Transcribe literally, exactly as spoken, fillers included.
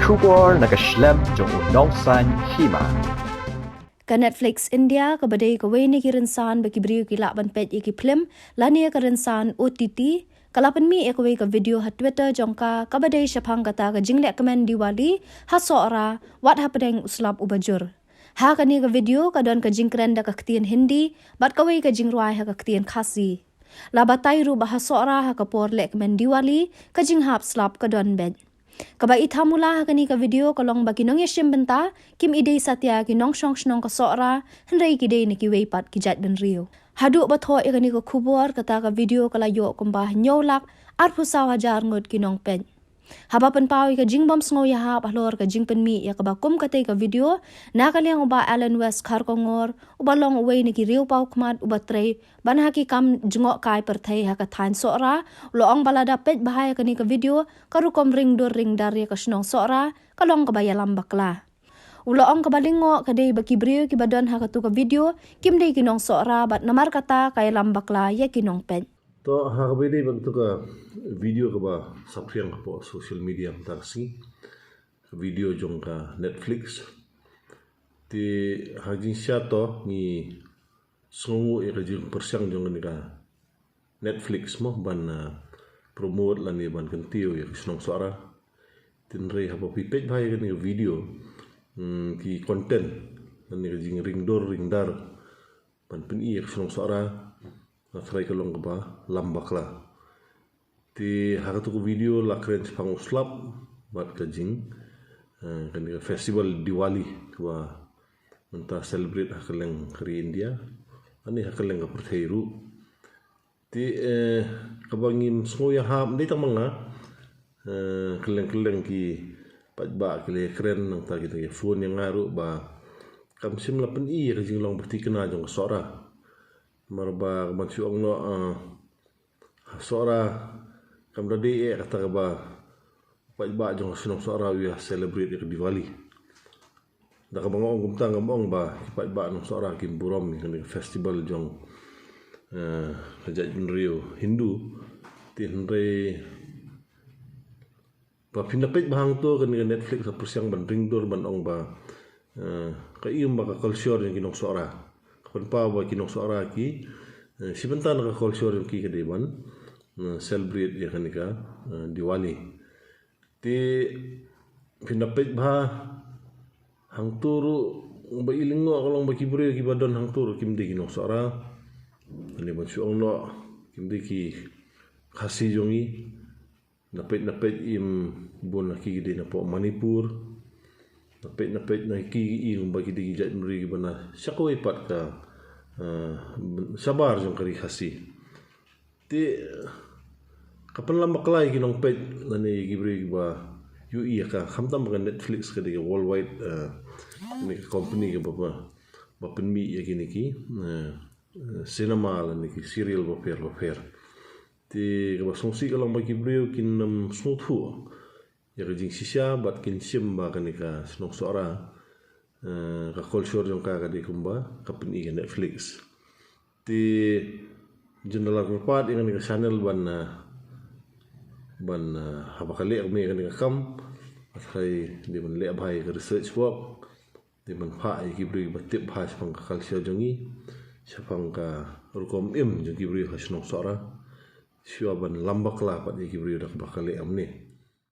Khubor na ka shlem jong u nongsaiñ hima. Ka Netflix India, kaba dei kawei na ki rynsan ba ki briew ki lah ban peit ïa ki phlim lane ka rynsan O T T, ka la pynmih ïa kawei ka video ha Twitter jong ka, kaba dei shaphang kata ka jinglehkmen Diwali ha Sohra wat hapdeng u slap uba jur. Ha kane ka video ka don ka jingkren da ka ktien Hindi bad kawei ka jingrwai ha ka ktien Khasi. La batai ruh ba ha Sohra ha ka por lehkmen Diwali ka jinghap slap ka don beit. Kaba i thamula ha kane ka video ka long ba ki nongïashim bynta kim i dei satia ki nongshong shnong ka Sohra, hynrei ki dei na kiwei pat ki jaitbynriew. Haduh ba thoh ïa kane ka khubor, kata ka video ka la ïoh kumba hynñiew lak arphew saw hajar ngut ki nongpeit. Haba pynpaw ïa ka jingbym sngewïahap halor ka jingpynmih ïa kaba kum katei ka video, na ka liang u Bah Allen West Kharkongor, uba long uwei na ki riewpawkhmat uba trei ban ha ki kam jngohkai pyrthei ha ka thaiñ Sohra, u la ong ba lada peit bha ïa kane ka video, ka rukom ring dur ring dar ïa ka shnong Sohra ka long kaba ïalam bakla. U la ong kaba lyngngoh ka dei ba ki briew kiba don ha katu ka video kim dei ki nong Sohra, bad namar kata ka ïalam bakla ïa ki nongpeit. To, ha kaba ïadei bad katu ka video kaba saphriang hapoh social media mynta ka sngi, ka video jong ka Netflix. Te ha ka jingshisha to ngi sngewnguh ïa ka jingpyrshang jong kane ka Netflix mo ban, ah, promote lane ban kyntiew ïa ka shnong Sohra. Hynrei haba phi peit bha ïa kane ka video, hmm, ki content lane ka jingring dur ring dar ban pyni ïa ka shnong Sohra, nga tharai ka long kaba lam bakla. Te ha katu ka video la kren shaphang u slap bad ka jing, eh, kane ka festival Diwali kaba mynta celebrate ha kylleng ka ri India, lane ha kylleng ka pyrthei ruh. Te, eh, kaba ngim sngewïahap, ym dei tang ma nga, eh, kylleng kylleng ki paidbah ki la kren, nangta ki la phone ïa nga ruh ba kam shym la pyni ïa ka jinglong ba thikna jong ka Sohra. Namar ba ka ban shu ong noh, eh, ha Sohra kam da dei eh kata kaba paidbah jong ka shnong Sohra u ïa celebrate ïa ka Diwali. Da kaba nga ong kumta, ngam ong ba ki paidbah nong Sohra kim burom ïa kane ka festival jong, eh, ka jaitbynriew Hindu. Te hynrei ba phin da peit bha hangto, kane ka Netflix ka pyrshang ban ring dur ban ong ba, eh, ka im ba ka culture jong ki nong Sohra. Ka pynpaw ba ki nong Sohra ki, eh, shi bynta na ka culture jong ki ka dei ban, eh, celebrate ïa kane ka, eh, Diwali. Te phin da peit bha hangto ruh, ba i lyngngoh ka long ba ki briew kiba don hangto ruh kim dei ki nong Sohra. Lane ban shu ong noh kim dei ki Khasi jong ngi. Na peit na peit im bun na ki ki dei napoh Manipur. Na peit na peit na ki ki im ba ki dei ki jaitbynriew kiba na sha kawei pat ka, eh, shabar jong ka ri Khasi. Te ka pynlam bakla ïa ki nongpeit lane ïa ki briew kiba ïohi ïa ka, khamtam ba ka Netflix ka dei ka worldwide, eh, ne ka company kaba, ba, ba pynmih ïa kine ki, eh, eh, cinema lane ki serial bapher bapher. Te kaba sngewsih ka long ba ki briew kin ym sngewthuh ïa ka jingshisha bad kin shim ba kane ka shnong Sohra, eh, ka culture jong ka ka dei kumba ka pyni ka Netflix. Te jin da la kyrpad ïa kane ka channel ban, eh, ban, eh, haba ka leh kumne kane ka kam, nga tharai dei ban leh bha ïa ka research work. Dei ban phah ïa ki briew ba tip bha shaphang ka culture jong ngi, shaphang ka rukom im jong ki briew ha shnong Sohra. Shuwa ban lam bakla pat ïa ki briew da kaba ka leh kumne.